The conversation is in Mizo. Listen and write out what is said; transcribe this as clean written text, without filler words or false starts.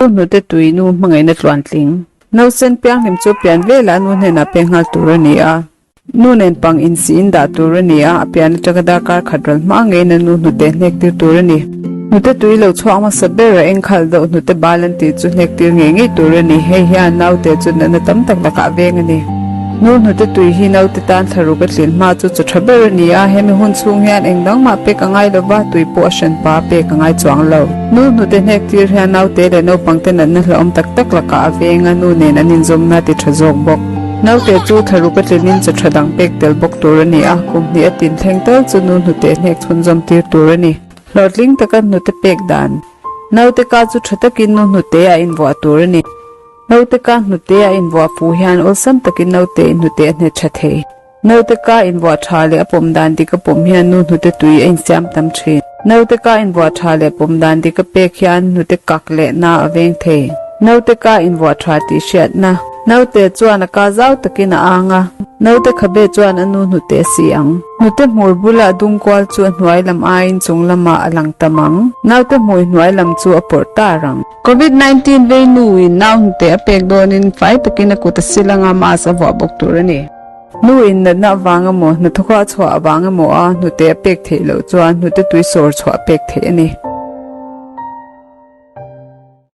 Nu hnute tui nu hmangaihna tluantling. Nausen pianghlim chu pian velah nu hnenah pek nghal tur a ni a. Nu nen pang insiin dah tur a ni a, a pian atanga darkar khat ral hma ngeiin a nu hnute hnek tir tur a ni. Hnute tui lo chhuak hmasa ber a engkhalh deuh hnute bal an tih chu hnek tir ngei ngei tur a ni. Hei hian naute chu natna tam tak lakah a veng a ni. Nu hnute tui hi naute tan thlaruk a tlin hma chu chaw tha ber a ni a, hemi hun chhung hian eng dang mah pek a ngai lova, tui pawh a hran pa pek a ngai chuang lo. Nu hnute hnek tir hian naute leh naupangte natna hlauhawm tak tak lakah a veng a, nu nen an inzawmna ti tha zawk bawk. Naute chu thlaruk a tlinin chaw tha dang pek tel bawk tur a ni a, kum hnih a tin thleng tal chu nu hnute hnek chhunzawm tir tur a ni. Hlawhtling taka hnute pek dan. Naute ka chu tha takin nu hnute a invuah tur a ni. Naute ka hnute a invuah fu hian awlsam takin naute in hnute a hnet tha thei. Naute ka invuah tha leh a pawm dan dik a pawm hian nu hnute tui a insiam tam thin. Naute ka invuah tha leh pawm dan dik a pek hian hnute kak leh na a veng thei. Naute ka invuah tha tih hriatna. Naute chuan a ka zau takin a ang a. Naute khabe chuan a nu hnute a si ang. Hnute hmur bula dung kual chu a hnuai lam aiin chung lamah a lang tam ang. Naute hmui hnuai lam chu a pawrh tar ang. Covid 19 vei nuin nau hnute a pek dawnin fai takin a kut a sil anga mask a vuah bawk tur a ni. Nu in natna avang emaw, hnathawka chhuah avang emaw a hnute a pek theih loh chuan hnute tui sawr chhuah a pek theih a ni.